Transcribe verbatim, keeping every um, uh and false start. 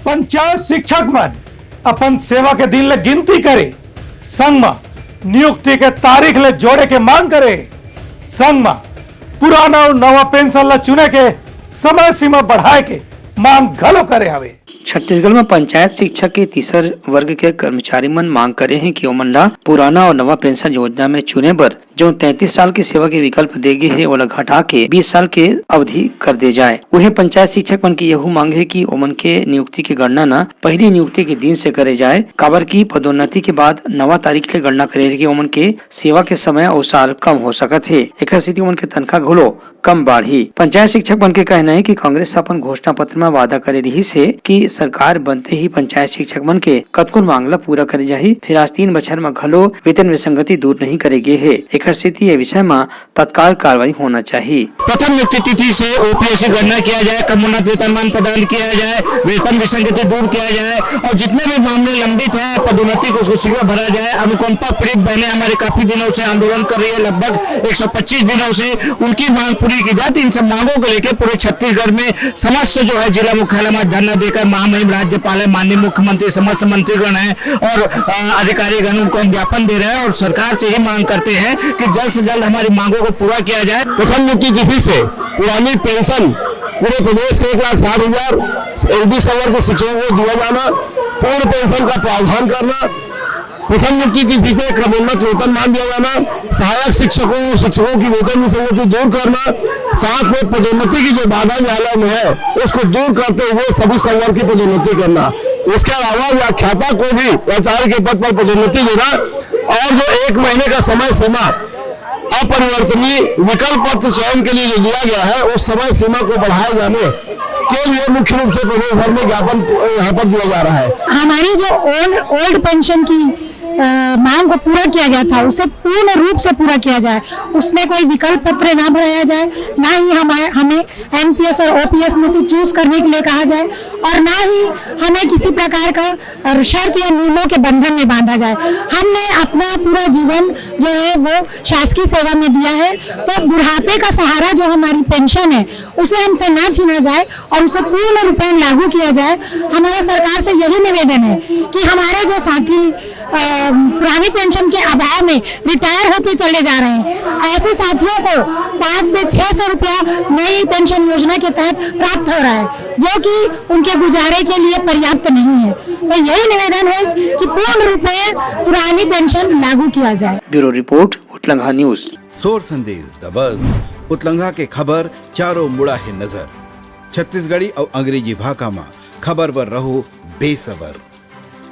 पंचायत शिक्षक मन अपन सेवा के दिन ले गिनती करे, संग म नियुक्ति के तारीख ले जोड़े के मांग करे, संग म पुराना अउ नवा पेंशन ला चुने के समय सीमा बढ़ाए के मांग घलो करे हवे। छत्तीसगढ़ म पंचायत शिक्षक के तीसर वर्ग के कर्मचारी मन मांग करे हे कि ओमन ला पुराना अउ नवा पेंशन योजना में चुने बर जउन तैंतीस साल के सेवा के विकल्प दे गे हे, ओला घटा के बीस साल के अवधि कर दे जाए। उहें, पंचायत शिक्षक मन के यहू मांग हे कि ओमन के नियुक्ति के गणना न पहिली नियुक्ति के दिन से करे जाए, काबर कि पदोन्नति के बाद नवा तारीख ले गणना करे के ओमन के सेवा के समय अउ साल कम हो सकत हे। एखर सेती ओमन के तनखा घलो कम बाढ़ही। पंचायत शिक्षक मन के कहना हे कि कांग्रेस ह अपन घोषणा पत्र म वादा करे रिहिस हे कि सरकार बनते ही पंचायत शिक्षक मन के कतकोन मांग ल पूरा करे जाही। फिर आज तीन बछर म घलो वेतन विसंगति दूर नहीं करे गे हे। एखर सेती ये विषय म तत्काल कार्रवाई होना चाहिए। प्रथम नियुक्ति तिथि से ओपीएस की गणना किया जाए, कमोन्नत वेतनमान प्रदान किया जाए, वेतन विसंगति दूर किया जाए और जितने भी मामले लंबित हैं पदोन्नति को उसको शीघ्र भरा जाए। अनुकंपा पीड़ित बहनें हमारे काफी दिनों से आंदोलन कर रही है, लगभग एक सौ पच्चीस दिनों से उनकी मांग पूरी की जाए। तो इन सब मांगों को लेकर पूरे छत्तीसगढ़ में समस्त जो है जिला मुख्यालय में धरना देकर महामहिम राज्यपाल है, माननीय मुख्यमंत्री, समस्त मंत्रीगण हैं और अ, अधिकारीगण उनको हम ज्ञापन दे रहे हैं और सरकार से ही मांग करते हैं कि जल्द से जल्द हमारी मांगों को पूरा किया जाए। प्रथम नियुक्ति तिथि से पुरानी पेंशन पूरे प्रदेश के एक लाख साठ हजार एलबी संवर्ग के शिक्षकों को दिया जाना, पूर्ण पेंशन का प्रावधान करना, प्रथम नियुक्ति तिथि से क्रमोन्नत वेतनमान दिया जाना, सहायक शिक्षकों और शिक्षकों की वेतन विसंगति दूर करना, साथ में पदोन्नति की जो बाधा न्यायालय में है उसको दूर करते हुए सभी संवर्ग की पदोन्नति करना। इसके अलावा व्याख्याता को भी प्राचार्य के पद पर पदोन्नति देना और जो एक महीने का समय सीमा अपरिवर्तनीय विकल्प पत्र चयन के लिए जो दिया गया है उस समय सीमा को बढ़ाए जाने के लिए मुख्य रूप से प्रदेश भर में ज्ञापन यहाँ पर दिया जा रहा है। हमारी जो ओल्ड ओल्ड पेंशन की अ, मांग को पूरा किया गया था उसे पूर्ण रूप से पूरा किया जाए, उसमें कोई विकल्प पत्र ना भराया जाए, ना ही हमारे हमें एनपीएस और ओपीएस में से चूज करने के लिए कहा जाए और ना ही हमें किसी प्रकार का अ, शर्त या नियमों के बंधन में बांधा जाए। हमने अपना पूरा जीवन जो है वो शासकीय सेवा में दिया है, तो बुढ़ापे का सहारा जो हमारी पेंशन है उसे हमसे ना छीना जाए और उसे पूर्ण रूपेण लागू किया जाए। हमारा सरकार से यही निवेदन है कि हमारे जो साथी अ, पुरानी पेंशन के अभाव में रिटायर होते चले जा रहे हैं, ऐसे साथियों को पाँच से छह सौ रुपया नई पेंशन योजना के तहत प्राप्त हो रहा है, जो कि उनके गुजारे के लिए पर्याप्त नहीं है। तो यही निवेदन है कि पूर्ण रूप में पुरानी पेंशन लागू किया जाए। Bureau report, Utlangha news. Sor Sandesh दबस, उतलंघा के खबर चारों मुड़ा हे नजर। छत्तीसगढ़ी अउ अंग्रेजी भाखा म खबर बर रहो बेसबर।